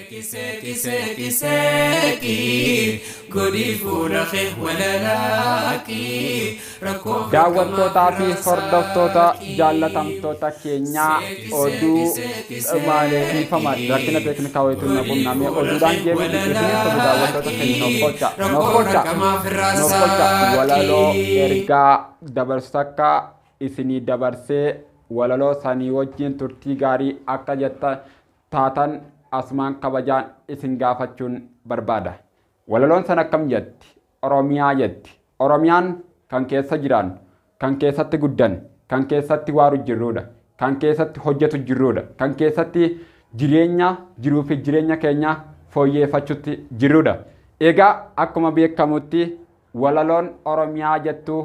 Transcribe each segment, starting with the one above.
Seeki seeki seeki godhi fuula kee walalaaki rakkoo Daawwattootaa fi hordoftoota jaallatamtoota keenyaa, oduu maalee dhiifama, rakkina teeknikaa wayituu na qunnamee oduudhaan deemee isiniif tobu. Daawwattoota keenya, nooffolcha, nooffolcha, nooffolcha. Walaloo ergaa dabarsu takka isinii dabarsee, walaloo sanii wajjin turtii gaarii akka jetta taatan asumaan kabajaan isin gaafachuun barbaada. Walaloon san akkam jetti? Oromiyaa jetti. Oromiyaan kan keessa jiraan, kan keessatti guddan, kan keessatti waaru jirrudha, kan keessatti hojjetu jirrudha, kan keessatti jireenya jiruu fi jireenya keenya fooyyeeffachuutti jirrudha. Egaa akkuma beekamutti walaloon Oromiyaa jettu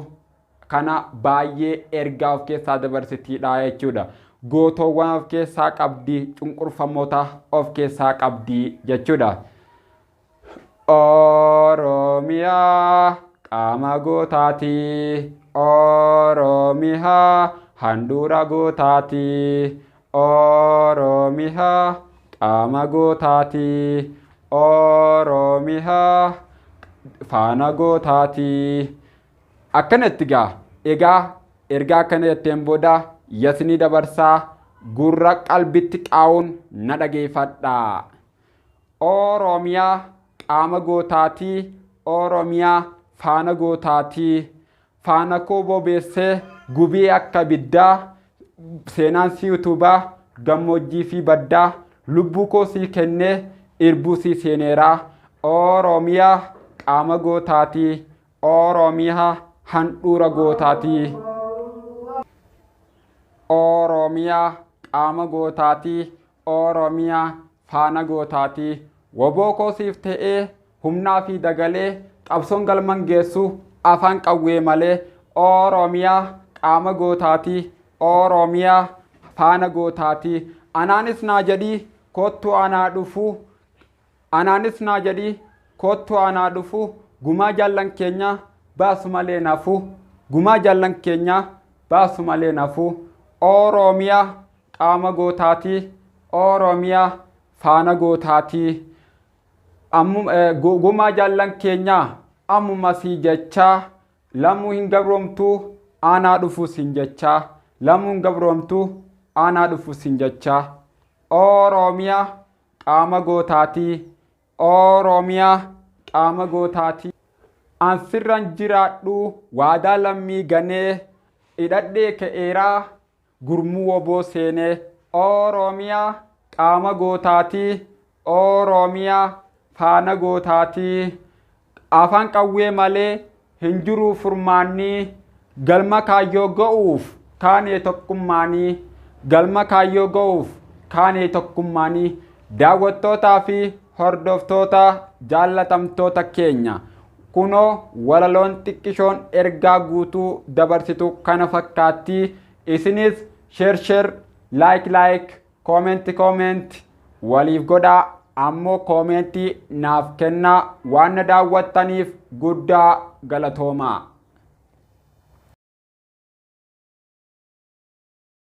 kana baay'ee ergaa of keessaa dabarsitiidha jechuudha. Gootoowwan of keessaa qabdi, cunqurfamoota of keessaa qabdi jechuudha. Oromiyaa qaama gootaati. Oromiyaa handhuura gootaati. Oromiyaa qaama gootaati. Oromiyaa faana gootaati. Akkanatti gaa egaa ergaa akkana jetteen booda yasnii dabarsaa, gurra qalbitti qaa'uun na dhageeffadhaa. Oromiyaa qaama gootaatii, Oromiyaa faana gootaatii, faana koo bobeessee gubii akka ibiddaa, seenaan si utubaa gammoojjii fi baddaa, lubbuu koo sii kennee irbuu sii seeneeraa. Oromiyaa qaama gootaatii, Oromiyaa handhuura gootaatii. Oromiyaa qaama gootaatii, Oromiyaa faana gootaatii. Woboo koo siif ta'ee humnaa fi dagalee, qabsoon galman geessu afaan qawwee malee. Oromiyaa qaama gootaatii, Oromiyaa faana gootaatii. Anaanis naa jedhii kottu anaa dhufu, anaanis naa jedhii kottu anaa dhufu, gumaa jaallan keenya baasu malee nafu, gumaa jaallan keenya baasu malee nafu. Oromiyaa qaama gootaatii, Oromiyaa faana gootaatii. Gumaa jaallan keenyaa ammuma sii jechaa, lamuu hin gabroomtuu aanaa dhufu siin jechaa, lamuu hin gabroomtuu aanaa dhufu siin jechaa. Oromiyaa qaama gootaatii, Oromiyaa qaama gootaatii. Ansirran jiraadhu waadaa lammii ganee, hidhadhee ka'eeraa gurmuu woboo seenee. Oromiyaa qaama gootaatii, Oromiyaa faana gootaatii. Afaan qawwee malee hin jiruu furmaannii, galma kaayyoo ga'uuf kaanee tokkummaanii, galma kaayyoo ga'uuf kaanee tokkummaanii. Daawwattootaa fi hordoftoota jaallatamtoota keenya, kunoo walaloon xiqqishoon ergaa guutuu dabarsitu kana fakkaatti. Isinis share share, like like, comment comment waliif godhaa, ammoo koomentii naaf kennaa. Waan na daawwattaniif guddaa galatoomaa.